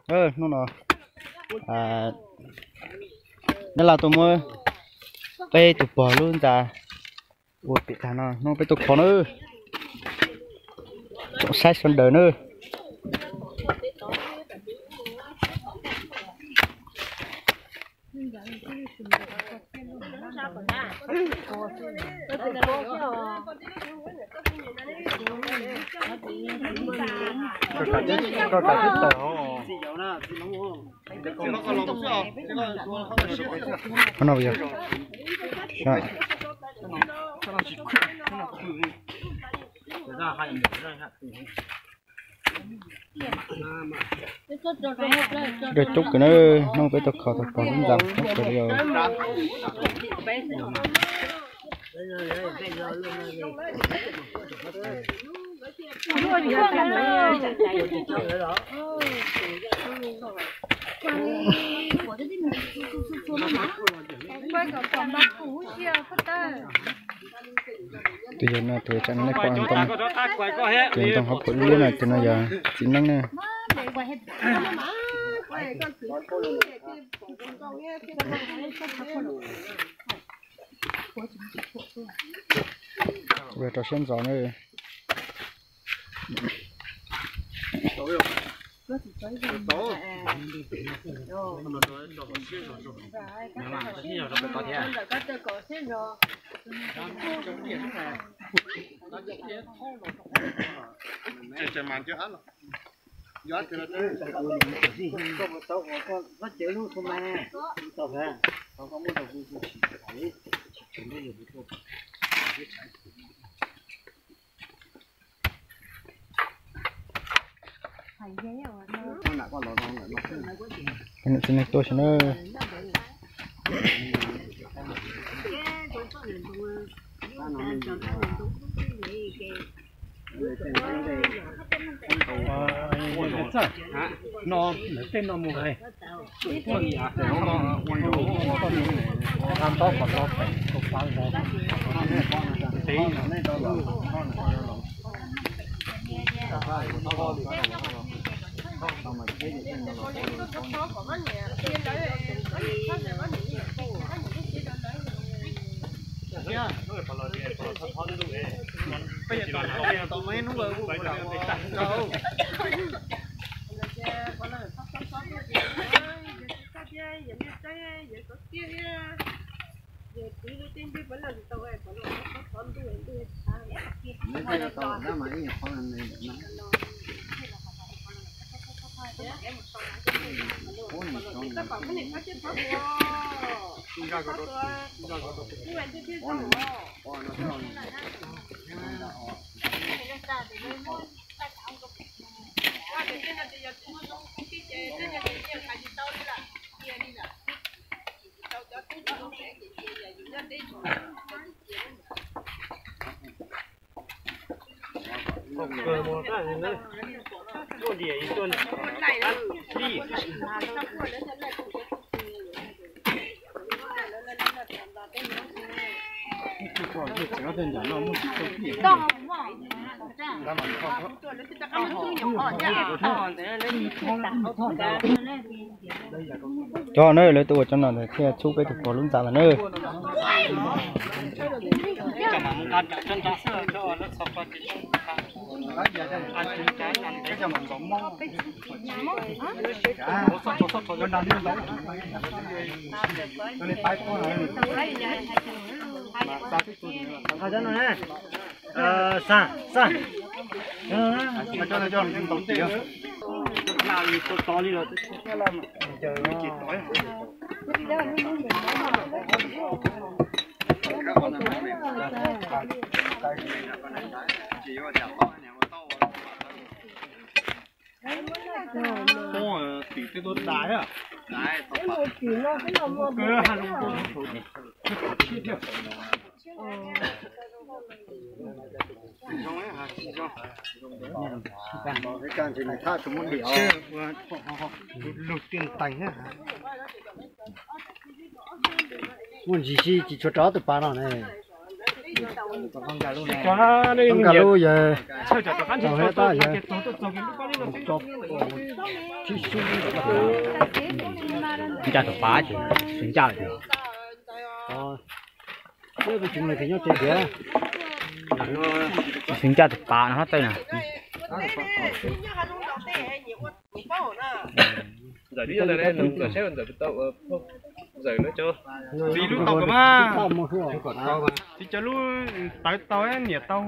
Hnub no Nyab Laj tuaj muab peb tus pog lub ntxa ua pem tag no, hnub peb tuaj kho na. Tsoom saib sawv daws na. Dej coob kawg na, hnub peb tuaj kho tau pog lub ntxa coob kawg li os. Tus yawg no tus tsam no nej pom ntoo, tus ntoo hauv paus liab no tus no yog txiv neeb na. Ua rau siab ntxov na. Tus neeg tuaj xwb na. No lawv tej no mus. Cov na, lawv tuaj ua cov no thiaj txhub peb tus pog lub ntxa lawm na. Muaj ntsis si tsis tshua rov tus pas no ne. Nkag lub yawg, tau hab tab yawg. Ncaj tus pav ces, tsis ncaj ces. Nyob tsev tiag. Tsis ncaj tus pav no hab tawg na. Ntxawm lub tau mas, tsis cov lub tawv tau niam tau.